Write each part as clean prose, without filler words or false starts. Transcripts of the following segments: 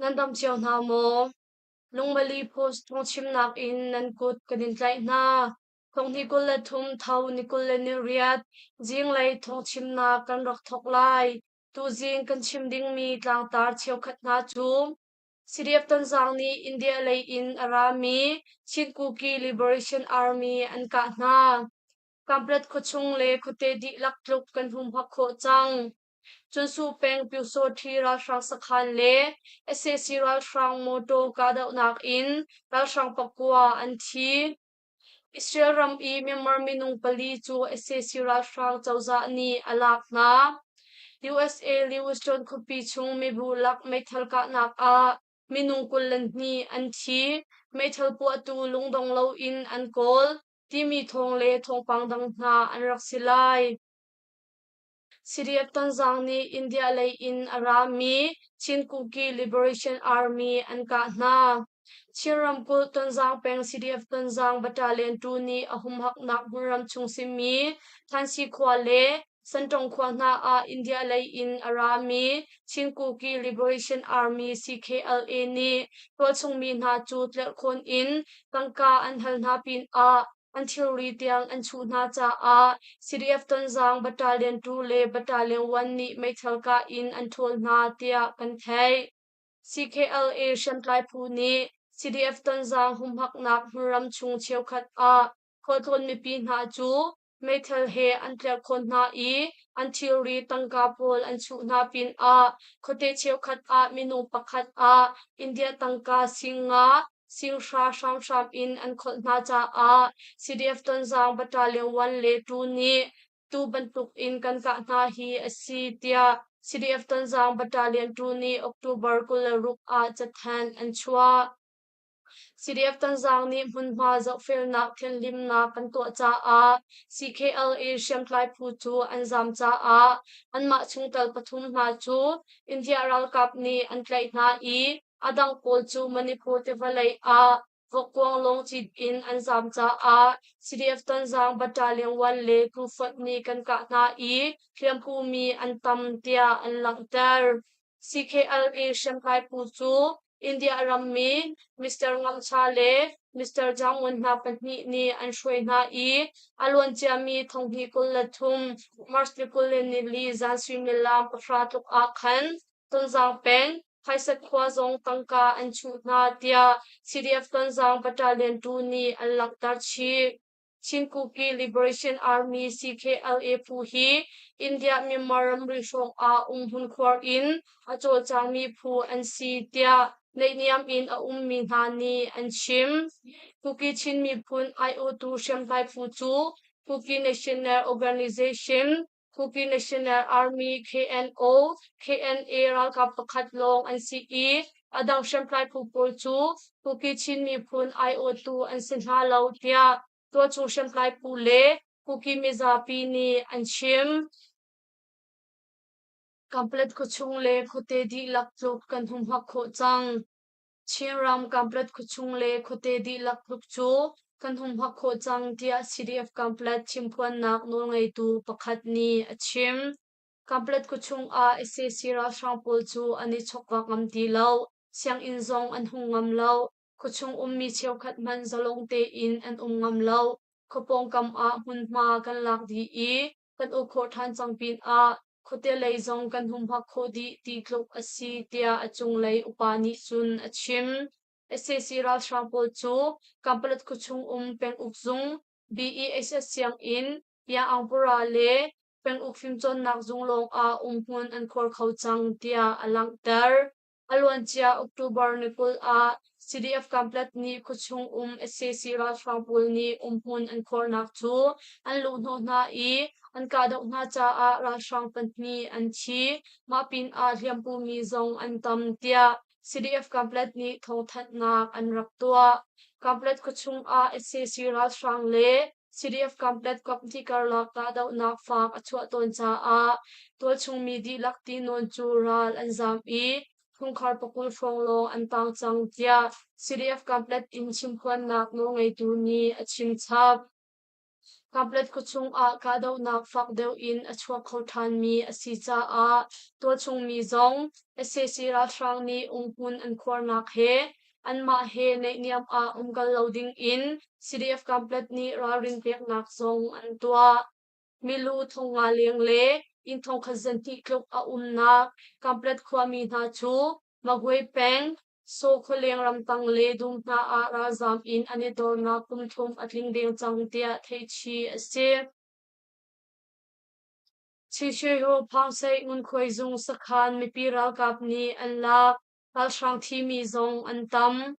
Nan dam cio hna maw? Lungmali Post phungchimnak in nan kut kan in tlaih hna. Thonghni 23 tho ni 28 zinglei thawngchimnak kan rak thawk lai. Tuzing kan chim dingmi tlangtar cheukhat hna cu CDF Tonzang nih India lei in a rami Chin Kuki Liberation Army an kah hna. Kamplet khuachung le khuate dihlak tluk kan humhak khawh cang. Cunsu peng Pyusawṭhi ralhrang sakhan le sac ralhrang mawṭaw kahdohnak in ralhrang pakua an thi. Israel ram i Myanmar minung pali cu sac ralhrang cozah nih a lak hna. USA Lewiston khuapi chung mibu lak meithal kahnak ah minung 22 an thi. Meithal puahtu lungdong loin an kawl timi thawng le thawngpang dang hna an rak si lai. CDF Tonzang nih India lei in a rami Chin Kuki Liberation Army an kah hna. Chin ramkulh Tonzang peng CDF Tonzang Battalion 2 nih a humhaknak hmunram chung simi Thansi khua le Santong khua hna ah India lei in a rami Chin Kuki Liberation Army CKLA nih tualchung mi hna cu tlerhkhawn in tangka an hal hna pinah an thilri tiang an chuh hna caah CDF Tonzang Battalion 2 le Battalion 1 nih meithal kah in an ṭhawl hna tiah kan theih. CKLA hriamtlai phu nih CDF Tonzang humhaknak hmunram chung cheukhat ah khualtlawn mipi hna cu meithal he an tlerhkhawn hna i an thilri tangka pawl an chuh hna pinah khuate cheukhat ah minung pakhat ah India tangka singa singhra hramhram in an kholh hna caah CDF Tonzang Battalion 1 le 2 nih tu bantuk in kan kah hna hi a si tiah CDF Tonzang Battalion 2 nih October 26 ah cathanh an chuah. CDF Tonzang nih hmunhma zohfelnak thianhlimnak kan tuah caah CKLA hriamtlai phu cu an zaam caah anmah chungtel pathum hna cu India ralkap nih an tlaih hna i A dang pawl cu Manipur tiva lei ah vokkuanglawng cit in an zaam caah CDF Tonzang Battalion 1 le Tufonh nih kan kah hna i hliampumi an tam tiah an langhter. CKLA hriamtlai phu cu India rammi Mr. Ngam Cha le Mr. Jang Ngun hna pahnih nih an hruai hna i a luanciami thonghnih 23 March ni 24 zan suimilam pahra tluk ah khan Tonzang peng Phaisat khua zong tangka an chuh hna tiah CDF Tonzang Battalion 2 nih an langhter chih. Chin Kuki Liberation Army CKLA phu hi India Myanmar ramri hrawng ah umhmun khuar in a cawlcangmi phu an si tiah naihniam in a ummi hna nih an chim. Kuki Chin miphun aiawhtu hriamtlai phu cu Kuki National Organization Kuki National Army KNO, KNA ralkap pakhat lawng an si i a dang hriamtlai phu pawl cu Kuki Chin miphun aiawhtu an si hna lo tiah tualchung hriamtlai phu le Kuki mizapi nih an chim. Kanpalet khuachung le khuate dihlak tluk kan humhak khawh cang. Chinram Kanpalet khuachung le khuate dihlak tluk cu kan humhak khawh cang tiah CDF Kanpalet chimphuannak nawlngeitu pakhat nih a chim. Kanpalet khuachung ah sac ralhrang pawl cu an i chokvak ngam ti lo. Sianginn zong an hung ngam lo. Khuachung ummi cheukhat hmanh zalong tein an um ngam lo. Khua pawngkam ah hmunhma kan lak dih i kan uk khawh ṭhan cang pinah khuate lei zong kan humhak khawh dih ti tluk a si tiah a cunglei upa nih cun a chim. Sac ralhrang pawl cu Kanpalet khuachung um penguk zung, BEHS sianginn, Yaangpura le penguk fimcawnnak zung lawng ah umhmun an khuar kho cang tiah a langhter. A luancia October ni 20 ah CDF Kanpetlet nih khuachung um sac ralhrang pawl nih umhmun an khuarnak cu an luhhnawh hna i an kahdoh hna caah ralhrang pahnih an thi. Mah pinah hliampumi zong an tam tiah CDF Kanpetlet nih thawngthanhnak an rak tuah. Kanpetlet khuachung ah sac ralhrang le CDF Kanpetlet kaphnih karlak kahdohnak faak a chuah tawn caah tualchung mi dihlak tinawn cu ral an zaam i chungkhar pakul hrawng lawng an taang cang tiah CDF Kanpetlet in chimphuannak nawlngeitu nih a chimchap. Kanpetlet khuachung ah kahdohnak fak deuh in a chuak kho ṭhanmi a si caah tualchung mi zong sac ralhrang nih umhmun an khuarnak he anmah he naihniam ah umkal lo ding in CDF Kanpetlet nih ralrin peknak zong an tuah. Milu 5,000 leng le inn 1,200 tluk a umnak Kanpetlet khuami hna cu Magwe peng, Saw khualeng ramtang le dum hna ah ralzaam in an i dornak kum thum a tling deng cang tiah theihchih a si. Chinshweho Phangseih ngunkhuai zung sakhan mipi ralkap nih an lak. Ralhrang thimi zong an tam.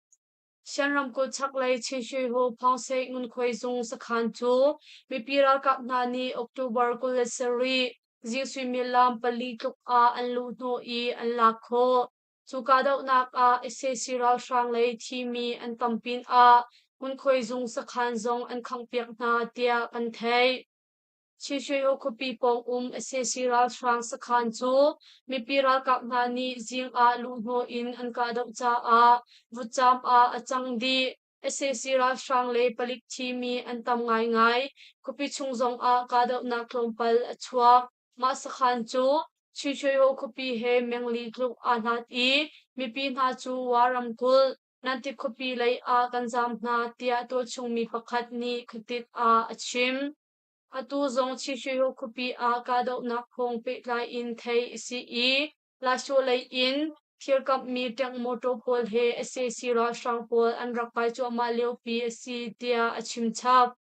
Shan ramkulh chaklei Chinshweho Phangseih ngunkhuai zung sakhan cu mipi ralkap hna nih October 27 zing suimilam 4 tluk ah an luhhnawh i an lak khawh. Cu kahdohnak ah sac ralhrang lei thimi an tam pinah ngunkhuai zung sakhan zong an khanghpiak hna tiah kan theih. Chinshweho khuapi pawng um sac ralhrang sakhan cu mipi ralkap hna nih zing ah luhhnawh in an kahdoh caah vutcaam ah a cang dih. Sac ralhrang le palik thimi an tam ngaingai. Khuapi chung zong ah kahdohnak tlawmpal a chuak. Mah sakhan cu Chinshweho khuapi he mengli tluk aa hlat i mipi hna cu Wa ramkulh Nanti khuapi lei ah kan zaam hna tiah tualchung mi pakhat nih khuatit ah a chim. Atu zong Chinshweho khuapi ah kahdohnak kong pehtlai in theih a si i Lasho lei in thirkamhmi tank motor pawl he sac ralhrang pawl an rak kai cuahmah liopi a si tiah a chim chap.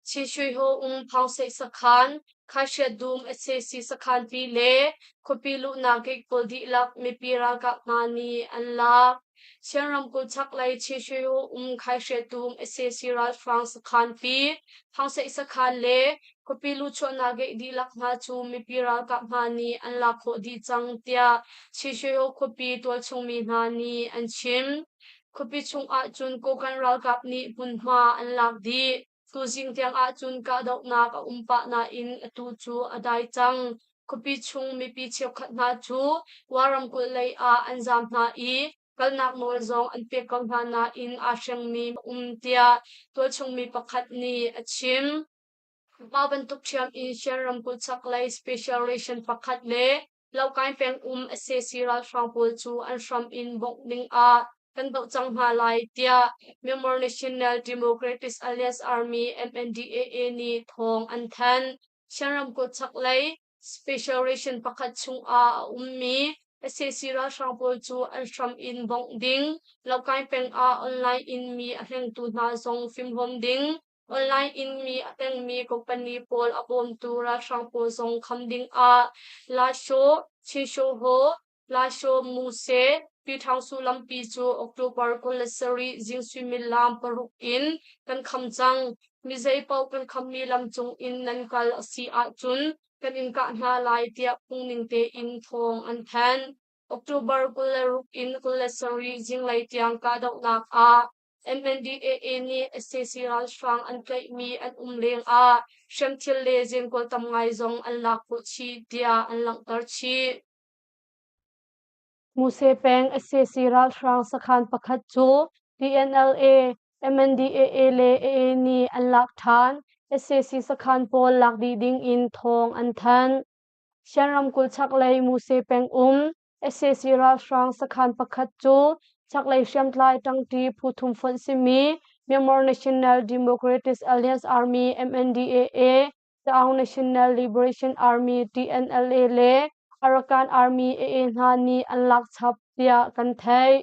Chinshweho um Phangseih sakhan, Khaihriat dum sac sakhanpi le khuapi luhnak gate pawl dihlak mipi ralkap hna nih an lak. Chin ramkulh chaklei Chinshweho um Khaihriat dum sac ralhrang sakhanpi, Phangseih sakhan le khuapi luhchuahnak gate dihlak hna cu mipi ralkap hna nih an lak khawh dih cang tiah Chinshweho khuapi tualchung mi hna nih an chim. Khuapi chung ahcun Kokang ralkap nih hmunhma an lak dih. Tuzing tiang ahcun kahdohnak a um pah nain atu cu a dai cang. Khuapi chung mipi cheukhat hna cu Wa ramkulh lei ah an zaam hna i kalnak nawl zong an pek ko hna nain aa hrengmi a um tiah tualchung mi pakhat nih a chim. Mah bantuk ṭhiam in Shan ramkulh chaklei Special Ration pakhat le Lohkai peng um sac ralhrang pawl cu an hram in bawmh ding ah kan doh cang hna lai tiah Myanmar National Democratic Alliance Army MNDAA nih thawng an thanh. Shan ramkulh chaklei Special Ration pakhat chung ah a ummi sac ralhrang pawl cu an hram in bawmh ding, Lohkai peng ah online in mi a hlengtu hna zong fimhlawm ding, Online in mi a tengmi company pawl a bawmtu ralhrang pawl zong kham ding ah Lasho, Chinshoho, Lasho Muse, Pyithangsu lampi cu October 27 zing suimilam 6 in kan kham cang. Mi zeipaoh kan khammi lam cung in nan kal a si ahcun kan in kah hna lai tiah phungning tein thawng an thanh. October 26 in 27 zinglei tiang kahdohnak ah MNDAA nih sac ralhrang an tlaihmi an um lengah hriamthil le zenkual tam ngai zong an lak khawh chih tiah an langhter chih. Muse peng sac ralhrang sakhan pakhat cu TNLA, MNDAA le AA nih an lak ṭhan. Sac sakhan pawl lak dih ding in thawng an thanh. Shan ramkulh chaklei Muse peng um Sac ralhrang sakhan pakhat cu chaklei hriamtlai ṭangṭi phu thum fonh simi Myanmar National Democratic Alliance Army MNDAA, Ta'ang National Liberation Army TNLA le Arakan Army AA hna nih an lak chap tiah kan theih.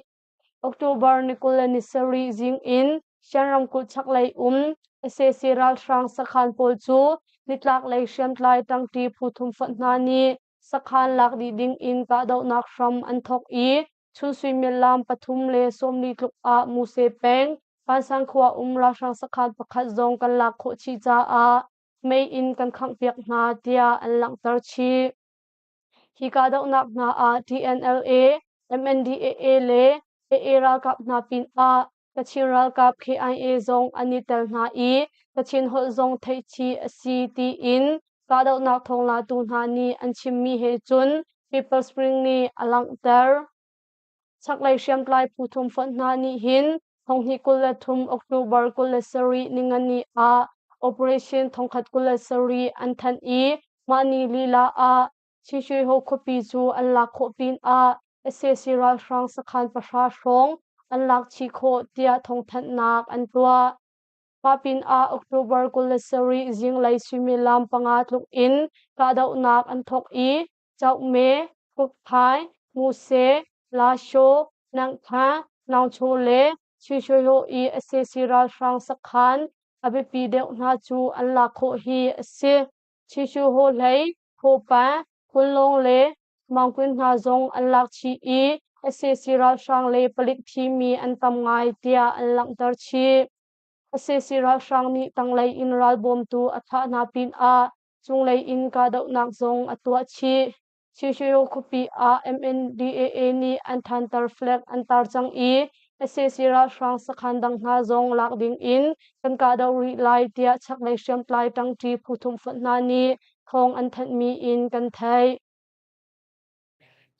October ni 27 zing in Shan ramkulh chaklei um sac ralhrang sakhan pawl cu nitlaklei hriamtlai ṭangṭi phu thum fonh hna nih sakhan lak dih ding in kahdohnak hram an thawk i chun suimilam 3:40 tluk ah Muse peng Pansang khua um ralhrang sakhan pakhat zong kan lak khawh chih caah mei in kan khanghpiak hna tiah an langhter chih. Hi kahdohnak hna ah TNLA, MNDAA le AA ralkap hna pinah Kachin ralkap KIA zong an i tel hna i Kachin holh zong theihchih a si tiin kahdohnak thawnglatu hna nih an chimmi he cun People's Spring nih a langhter. Chaklei hriamtlai phu thum fonh hna nih hin 2023 October 27 ningani ah Operation 1027 an thanh i mah ni lila ah Chinshweho khuapi cu an lak khawh pinah sac ralhrang sakhan pahra hrawng an lak chih khawh tiah thawngthanhnak an tuah. Mah pinah October 27 zinglei suimilam panga tluk in kahdohnak an thawk i Caukme, Kukphai, Muse, Lasho, Nangkha, Naungcho le Chinshweho i sac ralhrang sakhan a biapi deuh hna cu an lak khawh hi a si. Chinshweho hlei, Hawpa, Kunlawng le Mangkwin hna zong an lak chih i sac ralhrang le palik thimi an tam ngai tiah an langhter chih. Sac ralhrang nih tanglei in ralbawmtu a thah hna pinah cunglei in kahdohnak zong a tuah chih. Chinshio khuapi ah MNDAA nih an thantar flag an tar cang i sac ralhrang sakhan dang hna zong lak ding in kan kahdoh rih lai tiah chaklei hriamtlai ṭangṭi phu thum fonh hna nih thawng an thanhmi in kan theih.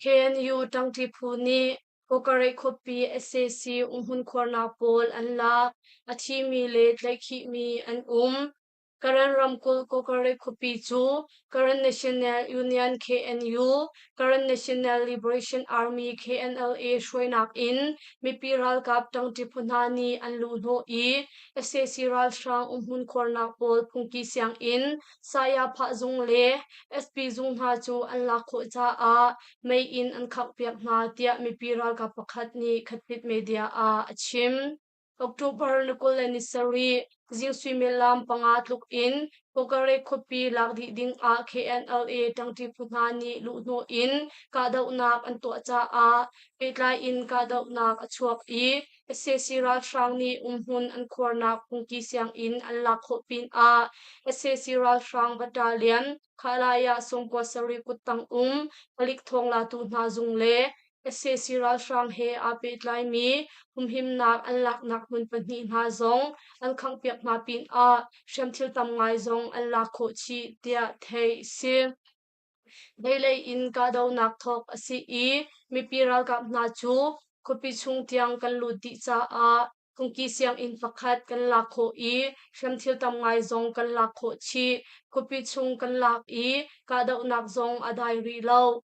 KNU ṭangṭi phu nih Kawkarek khuapi sac umhmun khuarnak pawl an lak. A thimi le tlaihkhihmi an um. Karen ramkulh Kawkarek khuapi cu Karen National Union KNU, Karen National Liberation Army KNLA hruainak in mipi ralkap ṭangṭi phu hna nih an luhhnawh i sac ralhrang umhmun khuarnak pawl phungki sianginn, Saya-phah zung le SP zung hna cu an lak khawh caah mei in an khanghpiak hna tiah mipi ralkap pakhat nih Khathit Media ah a chim. October ni 27 zing suimilam panga tluk in Kawkare khuapi lak dih ding ah KNLA ṭangṭi phu hna nih luhhnawh in kahdohnak an tuah caah pehtlai in kahdohnak a chuak i sac ralhrang nih umhmun an khuarnak phungki sianginn an lak khawh pinah sac ralhrang battalion Khalaya sawmkua sarih kuttang um palik thawnglatu hna zung le sac ralhrang he aa pehtlaimi humhimnak an laknak hmun pahnih hna zong an khanghpiak hna pinah hriamthil tam ngai zong an lak khawh chih tiah theih a si. Deilei in kahdohnak thawk a si i mipi ralkap hna cu khuapi chung tiang kan lut dih caah phungki sianginn pakhat kan lak khawh i hriamthil tam ngai zong kan lak khawh chih. Khuapi chung kan lak i kahdohnak zong a dai rih lo.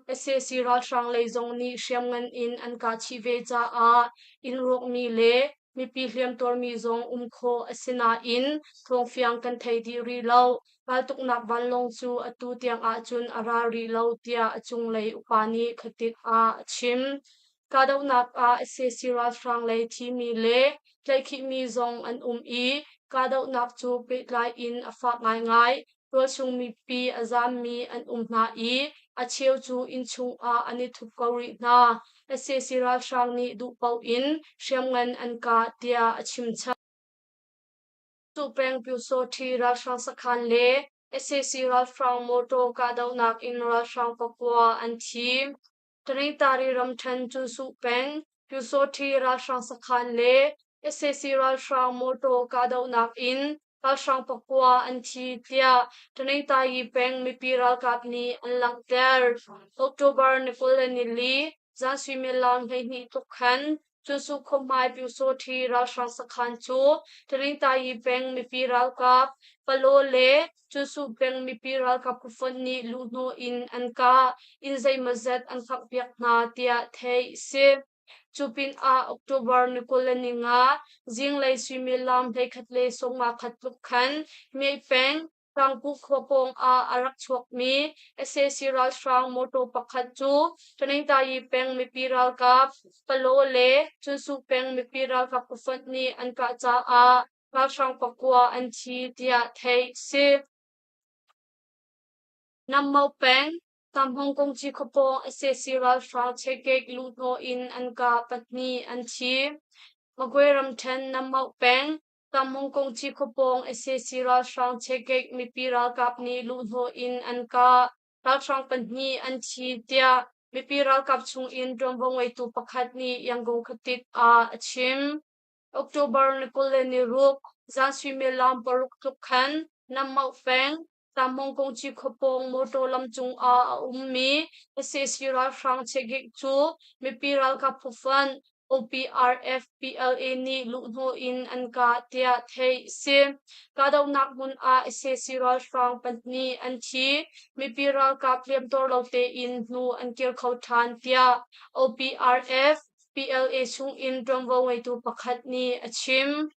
Sac ralhrang lei zong nih hriamngan in an kah chih ve caah inn rawkmi le mipi hliamtuarmi zong um khawh a si nain thawngfiang kan thei dih rih lo. Raltuknak vanlawng cu atu tiang ahcun a ra rih lo tiah a cunglei upa nih khatit ah a chim. Kahdohnak ah sac ralhrang lei thimi le tlaihkhihmi zong an um i kahdohnak cu pehtlai in a fak ngaingai. Tualchung mipi a zaammi an um hna i a cheu cu innchung ah an i thup ko rih hna. Sac ralhrang nih duh paoh in hriamngan an kah tiah a chim chap. Peng Pyusawṭhi ralhrang sakhan le sac ralhrang mawṭaw kahdohnak in ralhrang pakua an thi. Taningtari ramṭhen Cunsuh peng Pyusawṭhi ralhrang sakhan le sac ralhrang mawṭaw kahdohnak in ralhrang pakua an thi tiah Taningtayi peng mipi ralkap nih an langhter. October ni 24 zan suimilam 12 tluk khan Cunsuh khuahmai Pyusawṭhi ralhrang sakhan cu Taningtayi peng mipi ralkap Palaw le Cunsuh peng mipi ralkap phufonh nih luhhnawh in an kah. Inn zeimawzat an khanghpiak hna tiah theih a si. Cu pinah October ni 25 zinglei suimilam 11:51 tluk khan Myay peng Tlangpu khua pawng ah a rak chuakmi sac ralhrang mawṭaw pakhat cu Taningtayi peng mipi ralkap Palaw le Cunsuh peng mipi ralkap phufonh nih an kah caah ralhrang pakua an thi tiah theih a si. Nammo peng Tamhmung Kungci khua pawng sac ralhrang chekek luhhnawh in an kah pahnih an thi. Magwe ramṭhen Nammo peng Tamhmung Kungci khua pawng sac ralhrang chekek mipi ralkap nih luhhnawh in an kah. Ralhrang pahnih an thi tiah mipi ralkap chungin ṭuanvo ngeitu pakhat nih Yangon khuatit ah a chim. October ni 26 zan suimilam paruk tluk khan Nammoh peng Tamhmung Kungci khua pawng mawṭaw lam cungah a ummi sac ralhrang chekik cu mipi ralkap phufonh. OPRF PLA nih luhhnawh in an kah tiah theih a si. Kahdohnak hmun ah sac ralhrang pahnih an thi. Mipi ralkap hliamtuar lo tein hnu an kir kho ṭhan tiah OPRF PLA chungin ṭuanvo ngeitu pakhat nih a chim.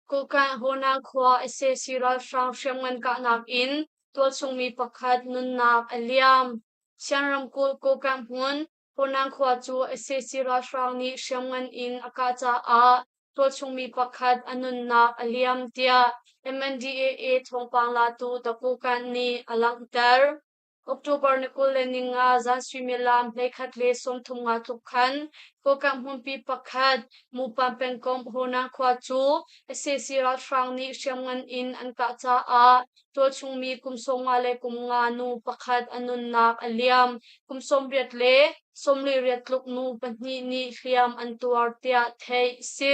Kokanh Honan khua sac ralhrang hriamngan kahnak in tualchung mi pakhat nunnak a liam. Shan ramkulh Kokanh hmun Honan khua cu sac ralhrang nih hriamngan in a kah caah tualchung mi pakhat a nunnak a liam tiah MNDAA thawngpang latu The Kokanh nih a langhter. October ni 25 zan suimilam 11:35 tluk khan Kokang hmunpi pakhat Mupan pengkomh Honan khua cu sac ralhrang nih hriamngan in an kah caah tualchung mi kum 55 nu pakhat a nunnak a liam. Kum 84 tluk nu pahnih nih hliam an tuar tiah theih a si.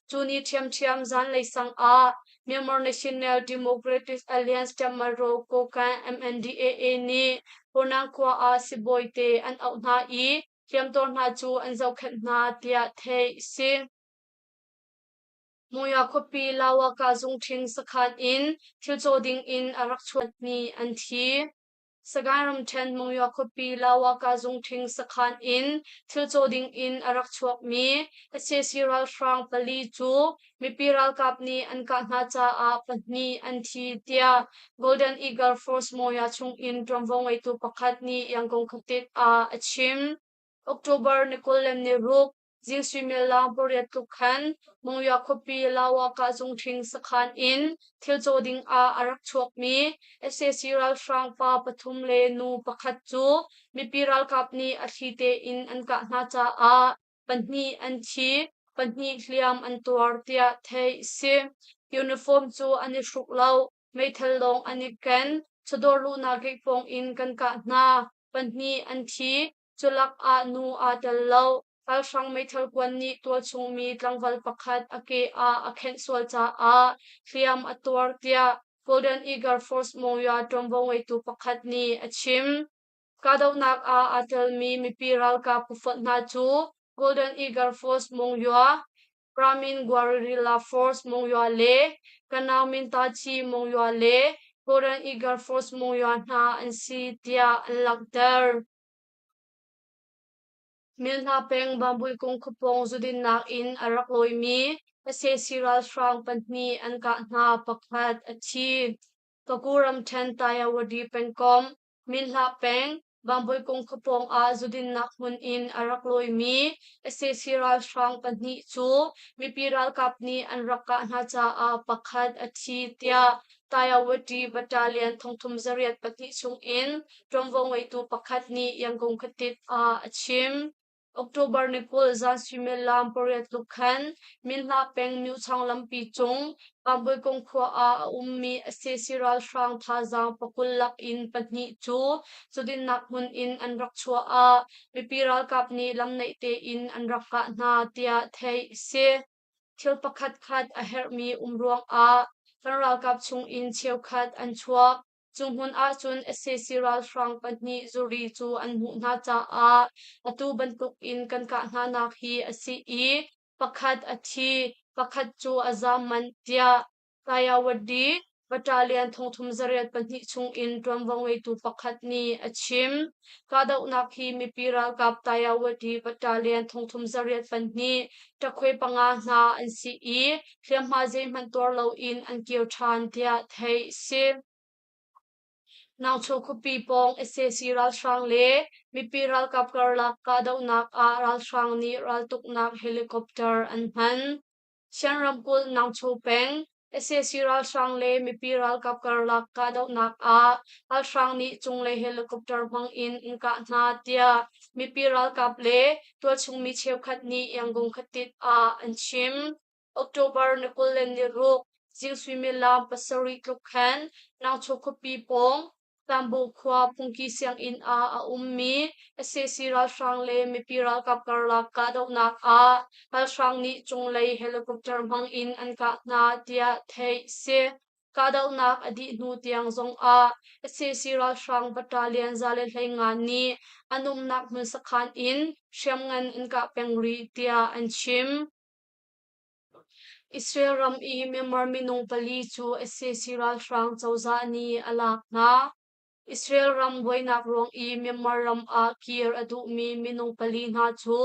Cu ni ṭhiamṭhiam zanlei sang ah Myanmar National Democratic Alliance Tamaro Kokang MNDAA nih Honan khua ah sibawi te an auh hna i hliamtuar hna cu an zohkhenh hna tiah theih a si. Monywa khuapi Lawaka zungṭhing sakhan in thilcaw ding in a rak chuahmi an thi. Sagaing ramṭhen Monywa khuapi Lawaka zungṭhing sakhan in thilcaw ding in a rak chuakmi sac ralhrang pali cu mipi ralkap nih an kah hna caah pahnih an thi tiah Golden Eagle Force Monywa chungin ṭuanvo ngeitu pakhat nih Yangon khuatit ah a chim. October ni 26, Zing suimilam pariat tluk khan Monywa khuapi Lawaka zungṭhing sakhan in thilcaw ding ah a rak chuakmi sac ralhrang pa pathum le nu pakhat cu mipi ralkap nih a thli tein an kah hna caah pahnih an thi, pahnih hliam an tuar tiah theih a si. Uniform cu an i hruk lo, meithal lawng an i ken. Chawdawr luhnak gate pawng in kan kah hna. Pahnih an thi, Culak ah nu aa tel lo. Ralhrang meithal kuan nih tualchung mi tlangval pakhat a ke ah a khenh sual caah hliam a tuar tiah Golden Eagle Force Monywa ṭuanvo ngeitu pakhat nih a chim. Kahdohnak ah aa telmi mipi ralkap phufonh hna cu Golden Eagle Force Monywa, Ramin Guerrilla Force Monywa le Kanau Mintachi Monywa le Golden Eagle Force Monywa hna an si tiah an langhter. Milhna peng Bambuikung khuapawng zudinnak in a rak lawimi sac ralhrang pahnih an kah hna pakhat a thi. Paku ramṭhen Tayawadi pengkomh Minhla peng Bambuikung khuapawng ah zudinnak hmun in a rak lawimi sac ralhrang pahnih cu mipi ralkap nih an rak kah hna caah pakhat a thi tiah Tayawadi Battalion 38 chungin ṭuanvo ngeitu pakhat nih Yangon khuatit ah a chim. October ni 20 zan suimilam pariat tluk khan Minhla peng Myuchang lampi cung Pambuikung khua ah a ummi sac ralhrang thazaang pakul lak in pahnih cu zudinnak hmun in an rak chuah ah mipi ralkap nih lamnaih tein an rak kah hna tiah theih a si. Thil pakhatkhat a herhmi um ruangah kan ralkap chungin cheukhat an chuak. Cu hmun ahcun sac ralhrang pahnih zuri cu an hmuh hna caah atu bantukin kan kah hnanak hi a si i pakhat a thi, pakhat cu a zaam manh tiah Tayawaddy Battalion 38 chungin ṭuanvo ngeitu pakhat nih a chim. Kahdohnak hi mipi ralkap Tayawaddy Battalion 32 ṭakhui panga hna an si i hliamhma zeihmanh tuar loin an kir ṭhan tiah theih a si. Nangcho khuapi pawng sac ralhrang le mipi ralkap karlak kahdohnak ah ralhrang nih raltuknak helicopter an hman. Shan ramkulh Nangcho peng sac ralhrang le mipi ralkap karlak kahdohnak ah ralhrang nih cunglei helicopter hmang in an kah hna tiah mipi ralkap le tualchung mi cheukhat nih Yangon khuatit ah an chim. October ni 26 zing suimilam pasarih tluk khan Nangcho khuapi pawng Tambo khua phungki sianginn ah a ummi sac ralhrang le mipi ralkap karlak kahdohnak ah ralhrang nih cunglei helicopter hmang in an kah hna tiah theih a si. Kahdohnak a dih hnu tiang zongah sac ralhrang battalion 115 nih an umnak hmun sakhan in hriamngan an kah peng rih tiah an chim. Israel ram i Myanmar minung pali cu sac ralhrang cozah nih a lak hna. Israel ram buainak ruang i Myanmar ram ah kir a duhmi minung pali hna cu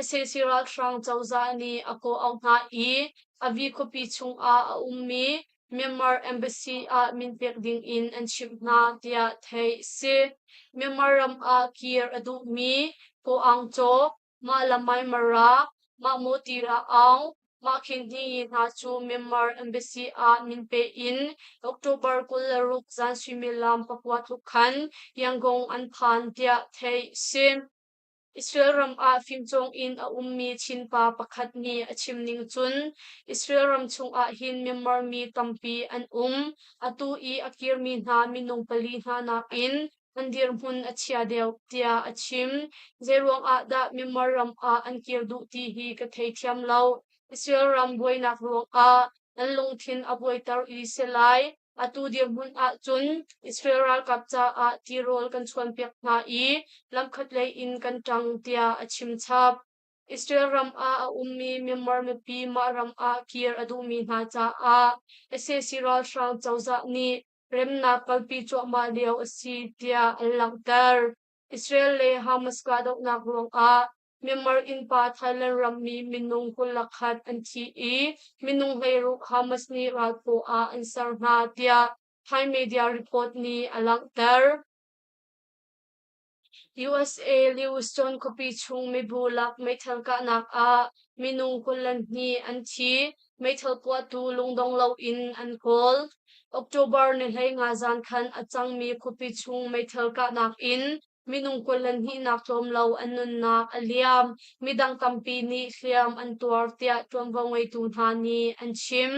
sac ralhrang cozah nih a kawhauh hna i Avi khuapi chungah a ummi Myanmar Embassy ah min pek dingin an chimh hna tiah theih a si. Myanmar ram ah kir a duhmi Ko Aung Caw, Mah Lamai Mara, Mah Maw Tira Aung, Mah Khin Hni hna cu Myanmar Embassy ah min pe in October 26 zan suimilam 9 tluk khan Yangon an phan tiah theih a si. Israel ram ah fimcawng in a ummi Chin pa pakhat nih a chim ning cun Israel ram chungah hin Myanmar mi tampi an um. Atu i a kirmi hna minung pali hna nakin an dirhmun a chia deuh tiah a chim. Zeiruang ah dah Myanmar ram ah an kir duh ti hi ka theithiam lo. Israel ram buainak ruangah an lungthin a buaiter i si lai. Atu dirhmun ahcun Israel ralkap caah tirawl kan chuanpiak hna i lamkhat lei in kan ṭang tiah a chim chap. Israel ram ah a ummi Myanmar mipi mah ram ah kir a duhmi hna caah sac ralhrang cozah nih remnak kalpi cuahmah lio a si tiah an langhter. Israel le Hamas kahdohnak ruangah Myanmar innpa Thailand rammi minung 21 an thi i minung 16 Hamas nih ralphaw ah an ser hna tiah Thai media report nih a langhter. USA Lewiston khuapi chung mibu lak meithal kahnak ah minung 22 an thi. Meithal puahtu lungdong loin an kawl. October ni 15 zan khan a cangmi khuapi chung meithal kahnak in minung 22 nak tlawm lo an nunnak a liam. Midang tampi nih hliam an tuar tiah ṭuanvo ngeitu hna nih an chim.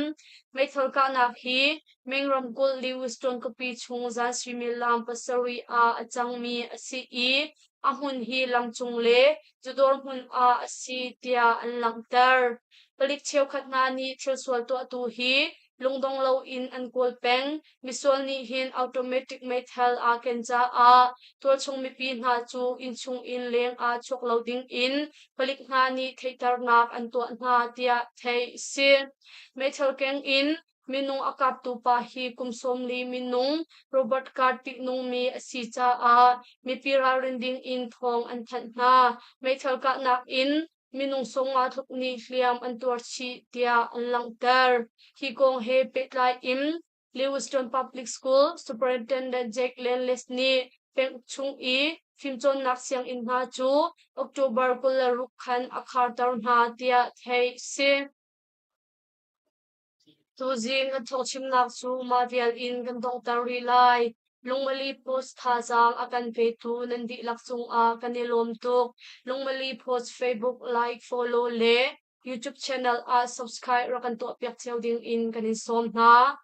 Meithal kahnak hi Ming ramkulh Lewiston khuapi chung zan suimilam 7 ah a cangmi a si i a hmun hi lamcung le zudawr hmun ah a si tiah an langhter. Palik cheukhat hna nih thilsual tuahtu hi lungdong loin an kawl peng. Misual nih hin automatic meithal aa ken caah tualchung mipi hna cu innchung in leng ah chuak lo ding in palik hna nih theihternak an tuah hna tiah theih a si. Meithal keng in Minung a kaptu pa hi kum 40 minung Robert Card tihnungmi a si caah mipi ralrin ding in thawng an thanh hna. Meithal kahnak in minung 50 tluk nih hliam an tuar chih tiah an langhter. Hi kong he pehtlai in Lewiston Public School Superintendent Jack Landless nih peng chung i fimcawnnak sianginn hna cu October 26 khan a kharter hna tiah theih a si. Tuzing kan thawngchimnak cu mah vial in kan donghter rih lai. Lungmali Post thazaang a kan petu nan dihlak cungah kan i lawm tuk. Lungmali Post Facebook like, follow le YouTube channel ah subscribe rak kan tuahpiak cio ding in kan in sawm hna.